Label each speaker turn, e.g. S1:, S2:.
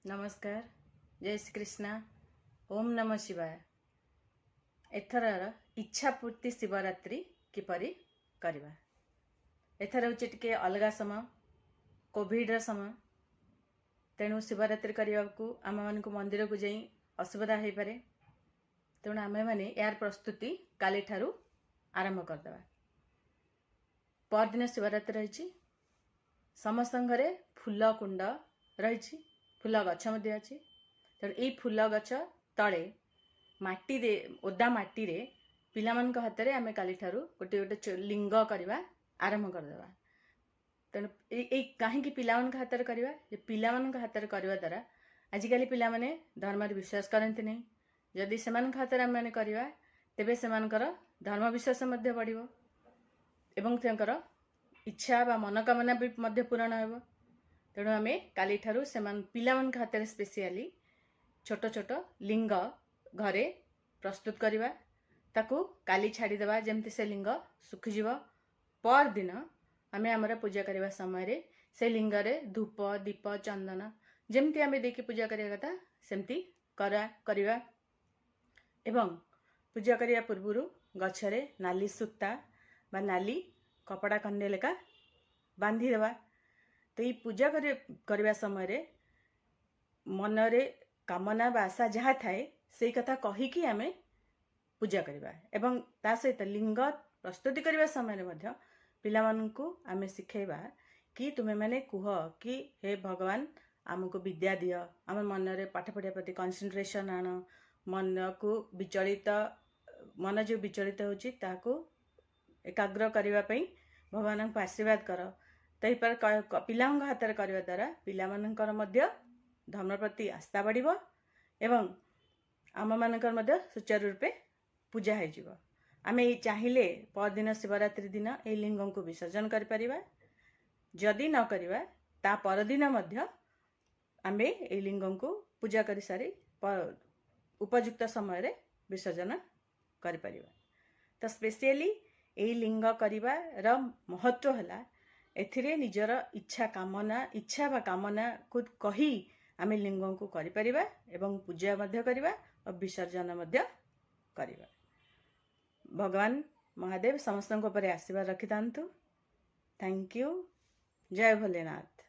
S1: ନମସ୍କାର, ଜୟ ଶ୍ରୀ କୃଷ୍ଣ, ଓମ୍ ନମ ଶିବାୟ। ଏଥରର ଇଚ୍ଛା ପୂର୍ତ୍ତି ଶିବରାତ୍ରି କିପରି କରିବା? ଏଥର ହେଉଛି ଟିକେ ଅଲଗା ସମୟ, କୋଭିଡ଼ର ସମୟ। ତେଣୁ ଶିବରାତ୍ରି କରିବାକୁ ଆମମାନଙ୍କୁ ମନ୍ଦିରକୁ ଯାଇ ଅସୁବିଧା ହୋଇପାରେ। ତେଣୁ ଆମେମାନେ ଏହାର ପ୍ରସ୍ତୁତି କାଲିଠାରୁ ଆରମ୍ଭ କରିଦେବା। ପରଦିନ ଶିବରାତ୍ରି ରହିଛି। ସମସ୍ତଙ୍କ ଘରେ ଫୁଲ କୁଣ୍ଡ ରହିଛି, ଫୁଲ ଗଛ ମଧ୍ୟ ଅଛି। ତେଣୁ ଏଇ ଫୁଲ ଗଛ ତଳେ ମାଟିରେ, ଓଦା ମାଟିରେ ପିଲାମାନଙ୍କ ହାତରେ ଆମେ କାଲିଠାରୁ ଗୋଟେ ଗୋଟେ ଲିଙ୍ଗ କରିବା ଆରମ୍ଭ କରିଦେବା। ତେଣୁ ଏଇ କାହିଁକି ପିଲାମାନଙ୍କ ହାତରେ କରିବା ଯେ, ପିଲାମାନଙ୍କ ହାତରେ କରିବା ଦ୍ୱାରା ଆଜିକାଲି ପିଲାମାନେ ଧର୍ମରେ ବିଶ୍ୱାସ କରନ୍ତି ନାହିଁ। ଯଦି ସେମାନଙ୍କ ହାତରେ ଆମେମାନେ କରିବା, ତେବେ ସେମାନଙ୍କର ଧର୍ମ ବିଶ୍ୱାସ ମଧ୍ୟ ବଢ଼ିବ ଏବଂ ତାଙ୍କର ଇଚ୍ଛା ବା ମନୋକାମନା ବି ମଧ୍ୟ ପୂରଣ ହେବ। ତେଣୁ ଆମେ କାଲିଠାରୁ ସେମାନେ ପିଲାମାନଙ୍କ ହାତରେ ସ୍ପେସିଆଲି ଛୋଟ ଛୋଟ ଲିଙ୍ଗ ଘରେ ପ୍ରସ୍ତୁତ କରିବା। ତାକୁ କାଲି ଛାଡ଼ିଦେବା, ଯେମିତି ସେ ଲିଙ୍ଗ ଶୁଖିଯିବ। ପରଦିନ ଆମେ ଆମର ପୂଜା କରିବା ସମୟରେ ସେ ଲିଙ୍ଗରେ ଧୂପ, ଦୀପ, ଚନ୍ଦନ ଯେମିତି ଆମେ ଦେଇକି ପୂଜା କରିବା କଥା, ସେମିତି କରିବା ଏବଂ ପୂଜା କରିବା ପୂର୍ବରୁ ଗଛରେ ନାଲି ସୂତା ବା ନାଲି କପଡ଼ା ଖଣ୍ଡେ ଲେଖା ବାନ୍ଧିଦେବା। ତ ଏଇ ପୂଜା କରିବା ସମୟରେ ମନରେ କାମନା ବା ଆଶା ଯାହା ଥାଏ, ସେଇ କଥା କହିକି ଆମେ ପୂଜା କରିବା ଏବଂ ତା ସହିତ ଲିଙ୍ଗ ପ୍ରସ୍ତୁତି କରିବା ସମୟରେ ମଧ୍ୟ ପିଲାମାନଙ୍କୁ ଆମେ ଶିଖେଇବା କି ତୁମେମାନେ କୁହ କି ହେ ଭଗବାନ, ଆମକୁ ବିଦ୍ୟା ଦିଅ, ଆମ ମନରେ ପାଠ ପଢ଼ିବା ପ୍ରତି କନସେନ୍ଟ୍ରେସନ୍ ଆଣ, ମନକୁ ବିଚଳିତ, ମନ ଯେଉଁ ବିଚଳିତ ହେଉଛି ତାହାକୁ ଏକାଗ୍ର କରିବା ପାଇଁ ଭଗବାନଙ୍କୁ ଆଶୀର୍ବାଦ କର। ତ ଏହିପରି ପିଲାଙ୍କ ହାତରେ କରିବା ଦ୍ୱାରା ପିଲାମାନଙ୍କର ମଧ୍ୟ ଧର୍ମ ପ୍ରତି ଆସ୍ଥା ବଢ଼ିବ ଏବଂ ଆମମାନଙ୍କର ମଧ୍ୟ ସୁଚାରୁ ରୂପେ ପୂଜା ହେଇଯିବ। ଆମେ ଏଇ ଚାହିଁଲେ ପରଦିନ ଶିବରାତ୍ରି ଦିନ ଏଇ ଲିଙ୍ଗଙ୍କୁ ବିସର୍ଜନ କରିପାରିବା। ଯଦି ନ କରିବା, ତା ପରଦିନ ମଧ୍ୟ ଆମେ ଏଇ ଲିଙ୍ଗଙ୍କୁ ପୂଜା କରିସାରି ଉପଯୁକ୍ତ ସମୟରେ ବିସର୍ଜନ କରିପାରିବା। ତ ସ୍ପେସିଆଲି ଏଇ ଲିଙ୍ଗ କରିବାର ମହତ୍ଵ ହେଲା, ଏଥିରେ ନିଜର ଇଚ୍ଛା କାମନା, ଇଚ୍ଛା ବା କାମନାକୁ କହି ଆମେ ଲିଙ୍ଗଙ୍କୁ କରିପାରିବା ଏବଂ ପୂଜା ମଧ୍ୟ କରିବା ଓ ବିସର୍ଜନ ମଧ୍ୟ କରିବା। ଭଗବାନ ମହାଦେବ ସମସ୍ତଙ୍କ ଉପରେ ଆଶୀର୍ବାଦ ରଖିଥାନ୍ତୁ। Thank you. Jay Bholenath.